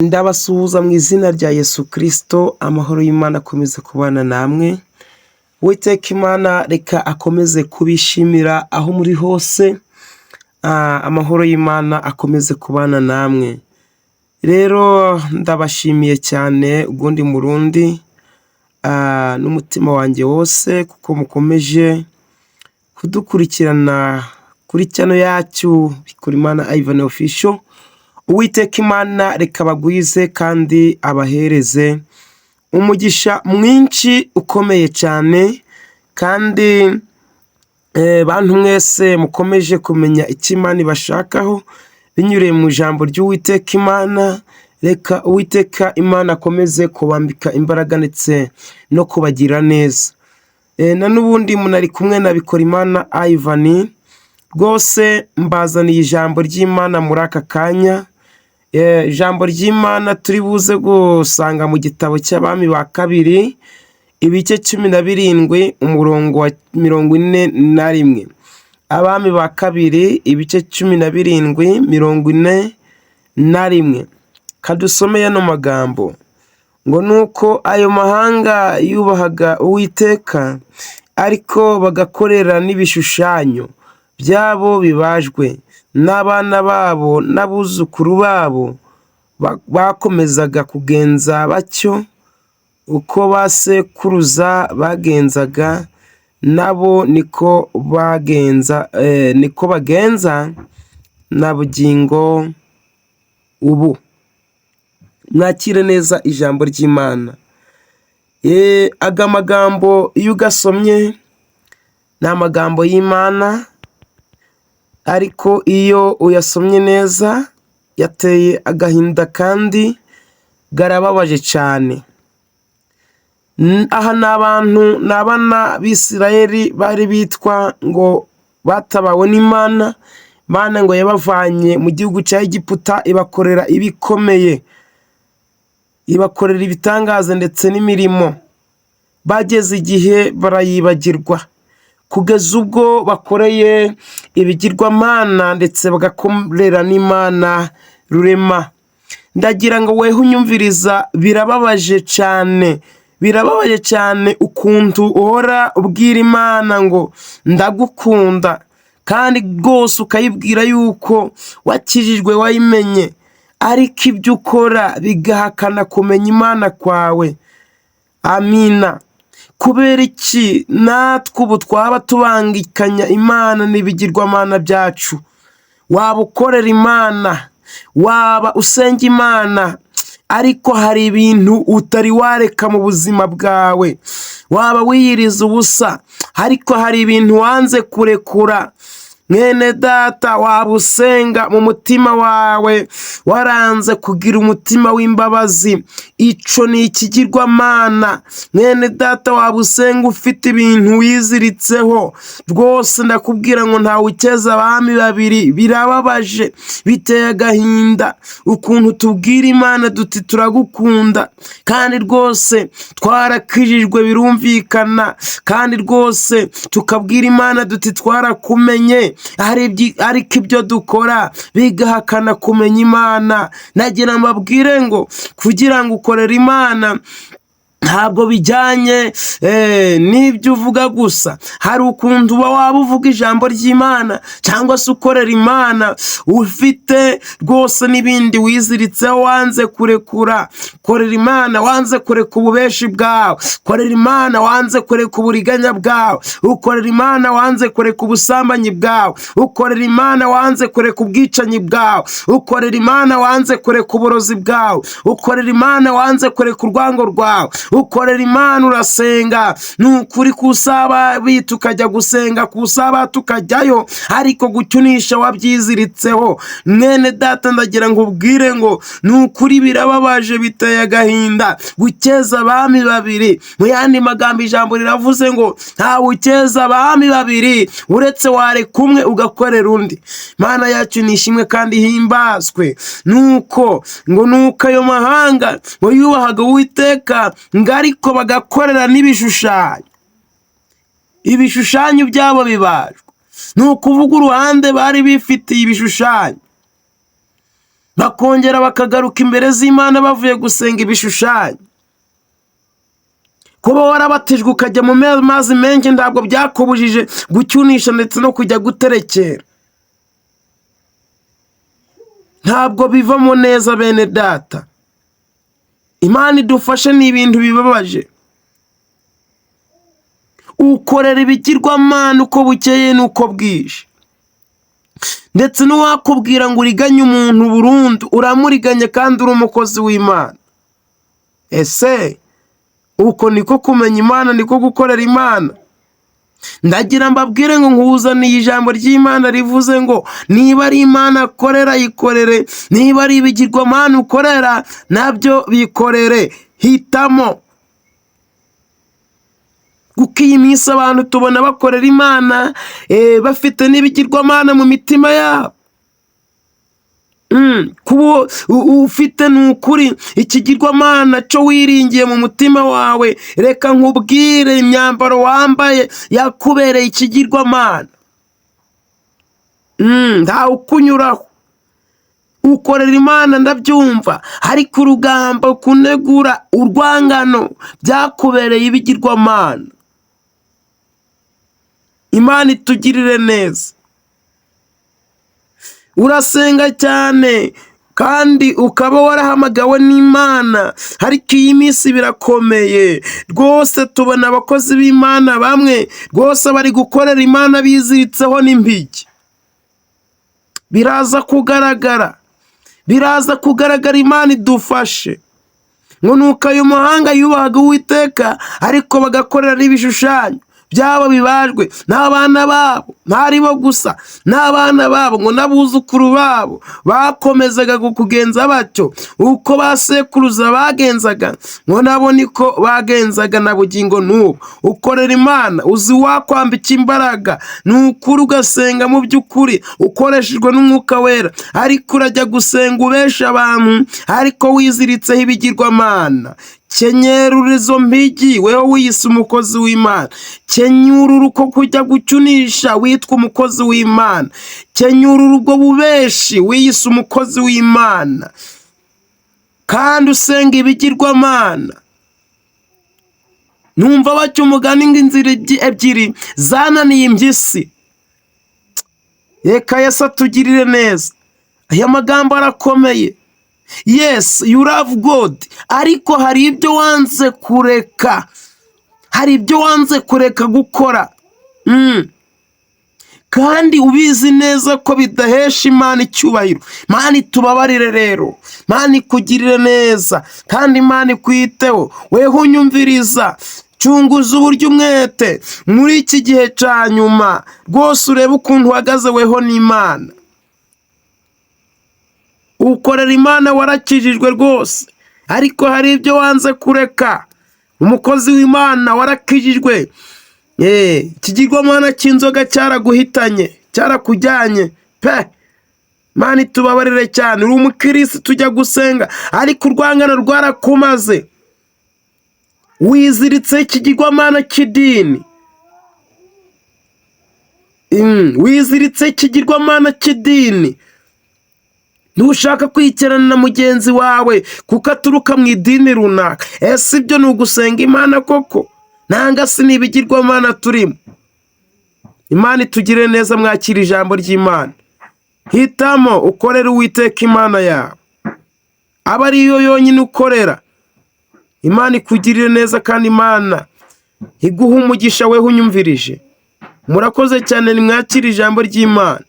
Ndabasuhuza mu izina rya Yesu Kristo, amahoro y'Imana akomeze kubana namwe. Uwiteka Imana reka akomeze kubishimira aho muri hose, amahoro y'Imana akomeze kubana namwe. Rero ndabashimiye cyane ugundi murundi n'umutima wanjye wose kuko mukomeje kudukurikirana kuri channel yacu Bikorimana Ivan Official. Uwiteka Imana reka abagwize kandi abahereze umugisha mwinshi ukomeye cyane, kandi bantu mwese mukomeje kumenya icyo Imana ibashakaho binyuriye mu ijambo ry'Uwiteka Imana, reka Uwiteka Imana akomeze kubambika imbaraga ndetse no kubagira neza. Na n'ubundi munari kumwe na Bikorimana Ivan, rwose mbazaniye ijambo ry'Imana muri aka kanya. Ijambo ry'Imana turi buze gusanga mu gitabo cy'Abami ba kabiri, ibice 17, umurongo wa 41. Abami ba kabiri, ibice 17, 41. Kadusome yano magambo ngo: "Nuko ayo mahanga yubahaga Uwiteka, ariko bagakorera n'ibishushanyo byabo bibajwe, n'abana babo n'abuzukuru babo bakomezaga kugenza batyo uko ba sekuruza bagenzaga, nabo niko bagenza, niko bagenza na bugingo ubu." Mwakire neza ijambo ry'Imana. Aga magambo iyo ugasomye ni amagambo y'Imana, ariko iyo uyasomye neza yateye agahinda kandi garababaje cyane. Aha ni abantu, ni abana b'Isirayeli bari bitwa ngo batabawe n'Imana. Imana ngo yabavanye mu gihugu cya Egiputa, ibakorera ibikomeye, ibakorera ibitangaza ndetse n'imirimo. Bageze igihe barayibagirwa, kugeza ubwo bakoreye ibigirwamana ndetse bagakorera n'Imana Rurema. Ndagira ngo weho unyumviriza, birababaje cyane, birababaje cyane ukuntu uhora ubwira Imana ngo ndagukunda, kandi rwose ukayibwira yuko wakijijwe, wayimenye, ariko ibyo ukora bigahakana kumenya Imana kwawe. Amina. Kubera iki natwe ubu twaba tubangikanya Imana n'ibigirwamana byacu? Waba ukorera Imana, waba usenga Imana, ariko hari ibintu utari wareka mu buzima bwawe. Waba wiyiriza ubusa, ariko hari ibintu wanze kurekura. Mwene data, waba usenga mu mutima wawe waranze kugira umutima w'imbabazi, ico ni ikigirwamana. Mwene data, waba usenga ufite ibintu wiziritseho, rwose ndakubwira ngo ntawe ukeza abami babiri. Birababaje, biteye agahinda ukuntu tubwira Imana duti turagukunda, kandi rwose twarakijijwe, birumvikana, kandi rwose tukabwira Imana duti twarakumenye, ariko ibyo dukora bigahakana kumenya Imana. Nagira mbabwire ngo kugira ngo ukorere Imana ntabwo bijyanye n'ibyo uvuga gusa. Hari ukuntu uba waba uvuga ijambo ry'Imana cyangwa se ukorera Imana, ufite rwose n'ibindi wiziritseho wanze kurekura. Korera Imana wanze kureka ububeshi bwawe, korera Imana wanze kureka uburiganya bwawe, ukorera Imana wanze kureka ubusambanyi bwawe, ukorera Imana wanze kureka ubwicanyi bwawe, ukorera Imana wanze kureka uburozi bwawe, ukorera Imana wanze kureka urwango rwawe, ukorera Imana urasenga, ni ukuri, ku isabato ukajya gusenga, ku isabato ukajyayo, ariko gucyunisha wabyiziritseho. Mwene data, ndagira ngo ubwire ngo ni ukuri birababaje, biteye agahinda gukeza abami babiri. Mu yandi magambo, ijambo riravuze ngo ntawe ukeza abami babiri, uretse wareka umwe ugakorera undi. Mana yacu ni ishimwe kandi himbazwe. Nuko ngo nuko ayo mahanga ngo yubahaga Uwiteka, ngo ariko bagakorera n'ibishushanyo, ibishushanyo byabo bibajwe. Ni ukuvuga uruhande bari bifitiye ibishushanyo. Bakongera bakagaruka imbere z'Imana bavuye gusenga ibishushanyo. Kuba warabatijwe ukajya mu mazi menshi ntabwo byakubujije gucyunisha ndetse no kujya guterekera. Ntabwo bivamo neza, bene data. Imana idufashe, ni ibintu bibabaje. Ukorera ibigirwamana uko bukeye n'uko bwije, ndetse n'uwakubwira ngo uriganye umuntu burundu, uramuriganye kandi uri umukozi w'Imana. Ese uko niko kumenya Imana, niko gukorera Imana? Ndagira mbabwire ngo nkuzaniye ijambo ry'Imana rivuze ngo niba ari Imana akorera, yikorere; niba ari ibigirwamana ukorera, nabyo bikorere. Hitamo, kuko iyi minsi abantu tubona bakorera Imana bafite n'ibigirwamana mu mitima yabo. Kuba ufite, ni ukuri, ikigirwamana cyo wiringiye mu mutima wawe, reka nkubwire, imyambaro wambaye yakubereye ikigirwamana. Ntawe ukunyuraho. Ukorera Imana ndabyumva, ariko urugamba, kunegura, urwangano byakubereye ibigirwamana. Imana itugirire neza. Urasenga cyane kandi ukaba warahamagawe n'Imana, ariko iyi minsi birakomeye rwose. Tubona abakozi b'Imana bamwe rwose bari gukorera Imana biziritseho n'impigi. Biraza kugaragara, biraza kugaragara. Imana idufashe. Ngo nuko ayo mahanga yubahaga Uwiteka, ariko bagakorera n'ibishushanyo byabo bibajwe, n'abana babo, ntari bo gusa, n'abana babo ngo n'abuzukuru babo bakomezaga kugenza batyo. Uko ba sekuruza bagenzaga, ngo nabo niko bagenzaga na bugingo n'ubu. Ukorera Imana, uzi wakwambika imbaraga, ni ukuri, ugasenga mu by'ukuri ukoreshejwe n'Umwuka Wera, ariko urajya gusenga ubesha abantu, ariko wiziritseho ibigirwamana. Kenyerura izo mpigi, wewe wiyise umukozi w'Imana. Kenyurura uko kujya gucyunisha witwa umukozi w'Imana. Kenyurura ubwo bubeshi wiyise umukozi w'Imana kandi usenga ibigirwamana. Numva bacya umugani ngo inzira ebyiri zananiye impyisi. Reka Yesu atugirire neza. Aya magambo arakomeye. Yes, you love God, ariko hari ibyo wanze kureka, hari ibyo wanze kureka gukora, kandi ubizi neza ko bidahesha Imana icyubahiro. Imana itubabarire rero, Imana ikugirire neza kandi Imana ikwiteho. Weho unyumviriza, cunguza uburyo umwete muri iki gihe cya nyuma rwose, urebe ukuntu uhagaze weho n'Imana. Ukorera Imana, warakijijwe rwose, ariko hari ibyo wanze kureka. Umukozi w'Imana, warakijijwe, ikigirwamana cy'inzoga cyaraguhitanye, cyarakujyanye pe. Imana itubabarire cyane. Uri umukirisitu, tujya gusenga, ariko urwangano rwarakumaze, wiziritseho ikigirwamana cy'idini. Wiziritseho ikigirwamana cy'idini, ntushaka kwicarana na mugenzi wawe kuko aturuka mu idini runaka. Ese ibyo ni ugusenga Imana koko, nanga si ni ibigirwamana turimo? Imana itugire neza. Mwakira ijambo ry'Imana. Hitamo ukorere Uwiteka Imana yawe, aba ariyo yonyine ukorera. Imana ikugirire neza kandi Imana iguha umugisha, weho unyumvirije. Murakoze cyane, nimwakire ijambo ry'Imana.